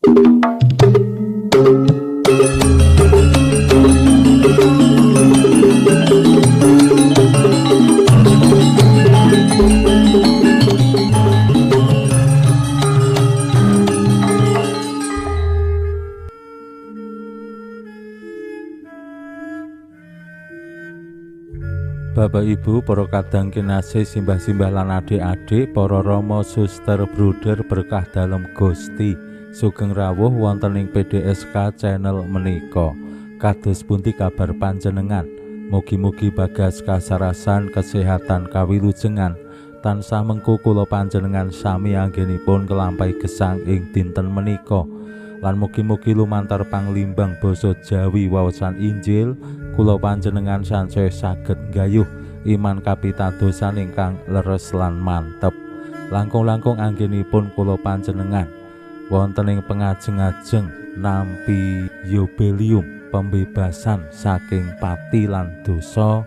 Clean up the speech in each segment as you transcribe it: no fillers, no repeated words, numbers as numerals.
Bapak Ibu, para kadang kinasih, simbah-simbah lan adik-adik, para rama, suster, bruder berkah dalem Gusti, sugeng rawuh wonten ing PDSK channel menika. Kados pundi kabar panjenengan? Mugi-mugi bagas kasarasan, kesehatan kawilujengan tansah mengku kula panjenengan sami anggenipun kelampahi gesang ing dinten menika. Lan mugi-mugi lumantar panglimbang basa Jawi wawasan Injil kula panjenengan sansaya saged nggayuh iman kapitadosan ingkang leres lan mantep. Langkung-langkung anggenipun kula panjenengan wonten ing pengajeng-ajeng nampi yobelium pembebasan saking pati lan dosa,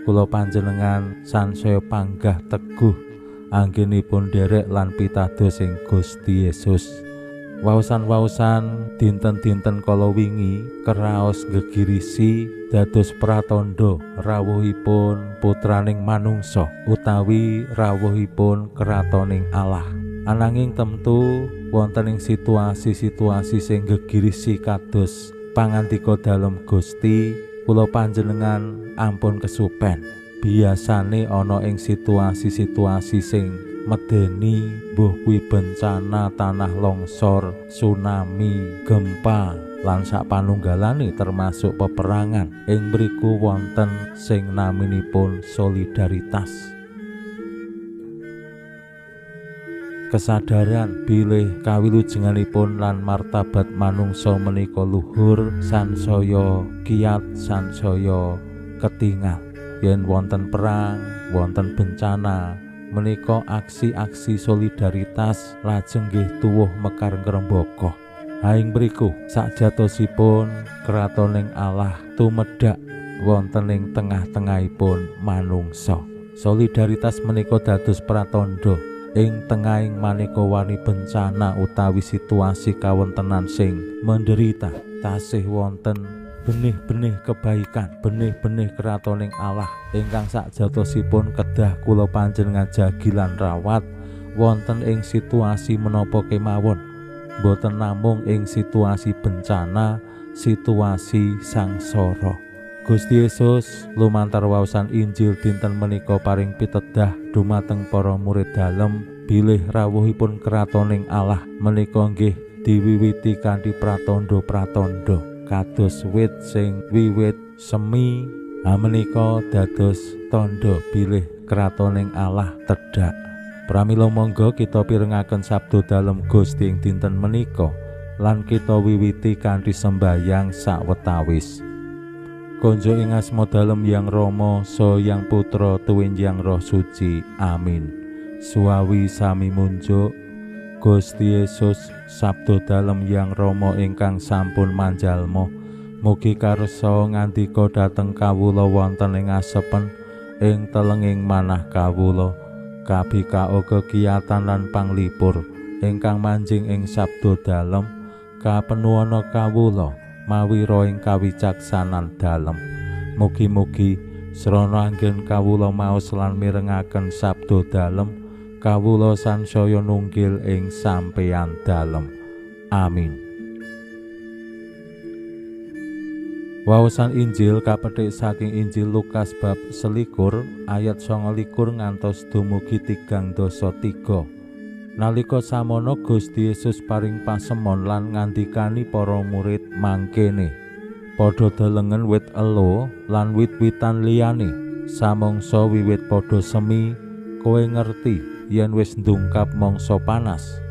kula panjenengan sansaya panggah teguh anggenipun nderek lan pitados ing Gusti Yesus. Waosan-waosan dinten-dinten kala wingi keraos gegirisi dados pratandha rawuhipun putraning manungsa utawi rawuhipun kratoning Allah. Ananging temtu wonten ing situasi-situasi sing gegirisi kados pangandika dalem Gusti, kula panjenengan ampun kesupen. Biasane ana ing situasi-situasi sing medeni, mbuh kuwi bencana tanah longsor, tsunami, gempa lan sak panunggalane termasuk peperangan, ing mriku wonten sing naminipun solidaritas. Kesadaran bilih kawilujenganipun lan martabat manungsa menika luhur sansaya kiat, sansaya ketingal. Yen wonten perang, wonten bencana, menika aksi-aksi solidaritas lajeng nggih tuwuh mekar ngrembaka. Haing mriku sakjatosipun kratoning Allah tumedhak wonten ing tengah-tengahipun manungsa. Solidaritas menika dados pratandha ing tengahing maneka warni bencana utawi situasi kawontenan sing menderita. Tasih wonten benih-benih kebaikan, benih-benih kratoning Allah ingkang sakjatosipun kedah kula panjenengan jagi lan rawat wonten ing situasi menapa kemawon, boten namung ing situasi bencana, situasi sangsara. Gusti Yesus lumantar waosan Injil dinten menika paring pitedah dumateng para murid dalem bilih rawuhipun kratoning Allah menika nggih diwiwiti kanthi pratandha-pratandha kados wit sing wiwit semi, menika dados tandha bilih kratoning Allah tedhak. Pramila monggo kita pirengaken sabda dalem Gusti ing dinten menika lan kita wiwiti kanthi sembayang sawetawis. Konjo ing asma dalem Yang Rama, Saha Yang Putra, tuwin Yang Roh Suci. Amin. Suwawi sami munjuk Gusti Yesus, sabda dalem Yang Rama ingkang sampun manjalma, mugi karsa ngandika dhateng kawula wonten ing asepen ing telenging manah kawula, kabikao kekiyatan lan panglipur ingkang manjing ing sabda dalem, kapenuwana kawula mawira ing kawicaksanan dalem. Mugi-mugi srana anggen kawula maos lan mirengaken sabda dalem, kawula sansaya nunggil ing sampeyan dalem. Amin. Waosan Injil kapetik saking Injil Lukas bab 21 ayat 29 ngantos dumugi 33. Nalika samono Gusti Yesus paring pasemon lan ngandikani para murid mangkene, padha delengen wit elo lan wit-witan liyane. Samangsa wiwit padha semi, kowe ngerti yen wis ndungkap mangsa panas.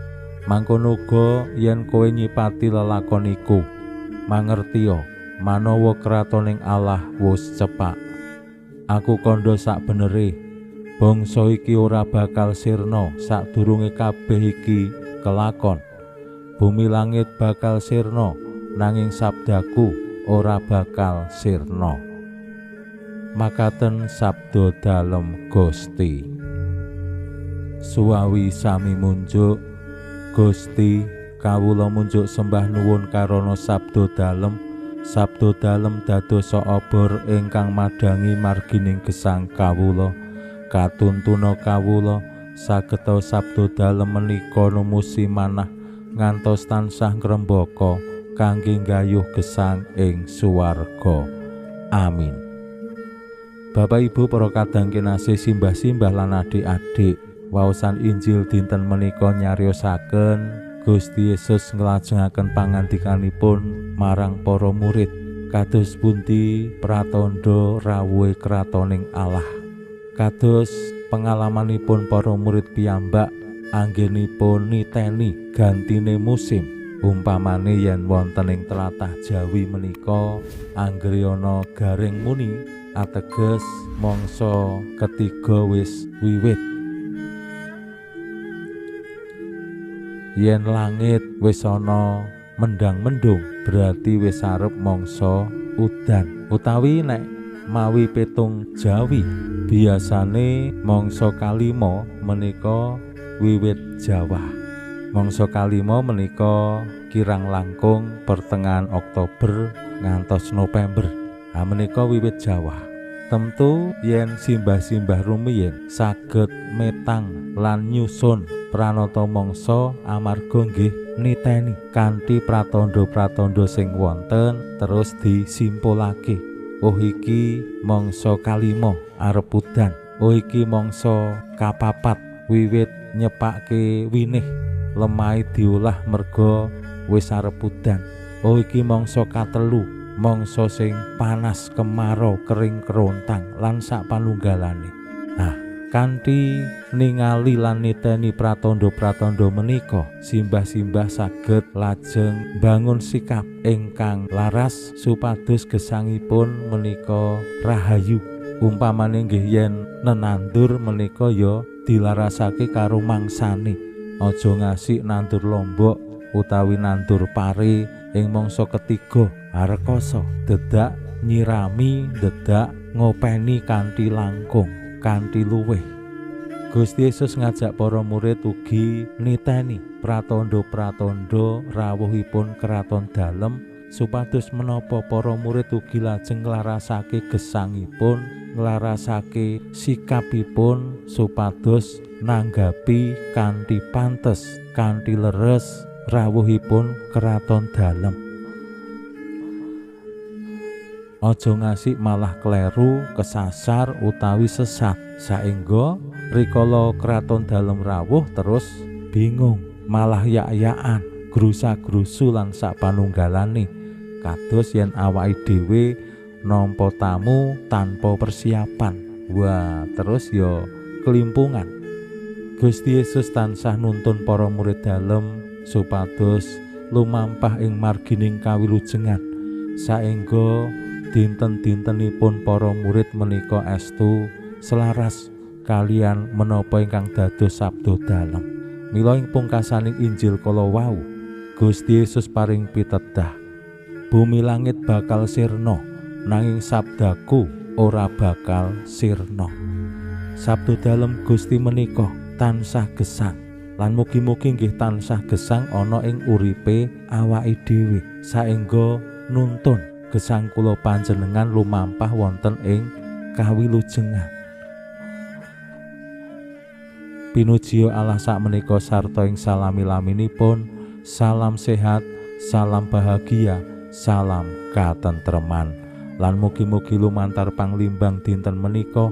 Mangkono uga yen kowe nyipati lelakon iku, mangertiya manawa kratoning Allah wis cepak. Aku kandha sakbenere, bangsa iki ora bakal sirna sadurunge kabeh iki kelakon. Bumi langit bakal sirna, nanging sabdaku ora bakal sirna. Makaten sabda dalem Gusti. Suwawi sami munjuk Gusti Kawula munjuk sembah nuwun karana sabda dalem. Sabda dalem dadosa obor ingkang madhangi margining gesang kawula. Katuntuna kawula sageta sabda dalem menika numusi manah ngantos tansah ngrembaka kangge nggayuh gesang ing suwarga. Amin. Bapak Ibu para kadang kinasih, simbah-simbah lan adik-adik, waosan Injil dinten menika nyariosaken Gusti Yesus nglajengaken pangandikanipun marang para murid kados pundi pratandha rawuhe kratoning Allah. Kados pengalamanipun para murid piyambak anggenipun niteni gantine musim. Umpamane yen wonten ing tlatah Jawi menika anggere ana garing muni ateges mangsa ketiga wis wiwit. Yen langit wis ana mendang-mendung berarti wis arep mangsa udan. Utawi nek mawi petung Jawi biasane mangsa kalima menika wiwit jawah. Mangsa kalima menika kirang langkung pertengahan Oktober ngantos November. Ha menika wiwit jawah. Tentu yen simbah-simbah rumiyin saged metang lan nyusun pranata mangsa amarga nggih niteni kanthi pratandha-pratandha sing wonten terus disimpulake. Oh iki mangsa kalima arep udan. Oh iki mangsa kapapat wiwit nyepake winih, lemahe diolah merga wis arep udan. Oh iki mangsa katelu, mangsa sing panas kemarau kering kerontang lan sak panunggalane. Nah, kanthi ningali lan niteni pratandha-pratandha menika, simbah-simbah saged lajeng bangun sikap ingkang laras supados gesangipun menika rahayu. Umpamane nggih yen nenandur menika ya dilarasake karo mangsane. Aja ngasih nandur lombok utawi nandur pare ing mangsa ketiga rekoso, dedak nyirami, dedak ngopeni kanthi langkung, kanthi luwih. Gusti Yesus ngajak para murid ugi niteni pratandha-pratandha rawuhipun kraton dalem supados menapa para murid ugi lajeng nglarasake gesangipun, nglarasake sikapipun supados nanggapi kanthi pantes, kanthi leres rawuhipun kraton dalem. Aja ngasih malah kleru, kesasar utawi sesat saengga rikala kraton dalem rawuh terus bingung, malah yak-yakan, grusa-grusu lan sak panunggalane. Kados yen awake dhewe nampa tamu tanpa persiapan, wah terus ya kelimpungan. Gusti Yesus tansah nuntun para murid dalem supados lumampah ing margining kawilujengan saengga dinten-dintenipun para murid menika estu selaras kalian menapa ingkang dados sabda dalem. Mila ing pungkasaning Injil kala wau Gusti Yesus paring pitedah, bumi langit bakal sirna nanging sabdaku ora bakal sirna. Sabda dalem Gusti menika tansah gesang lan mugi-mugi nggih tansah gesang ana ing uripe awake dhewe saengga nuntun gesang kula panjenengan lumampah wonten ing kawilujengan. Pinuji Allah sakmenika sarta ing salami-laminipun, salam sehat, salam bahagia, salam katentreman. Lan mugi-mugi lumantar panglimbang dinten menika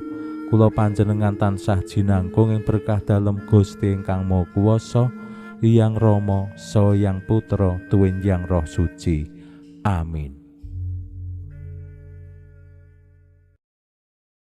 kula panjenengan tansah jinangkung ing berkah dalem Gusti ingkang Maha Kuwasa, Hyang Rama, Saha Hyang Putra, tuwin Hyang Roh Suci. Amin.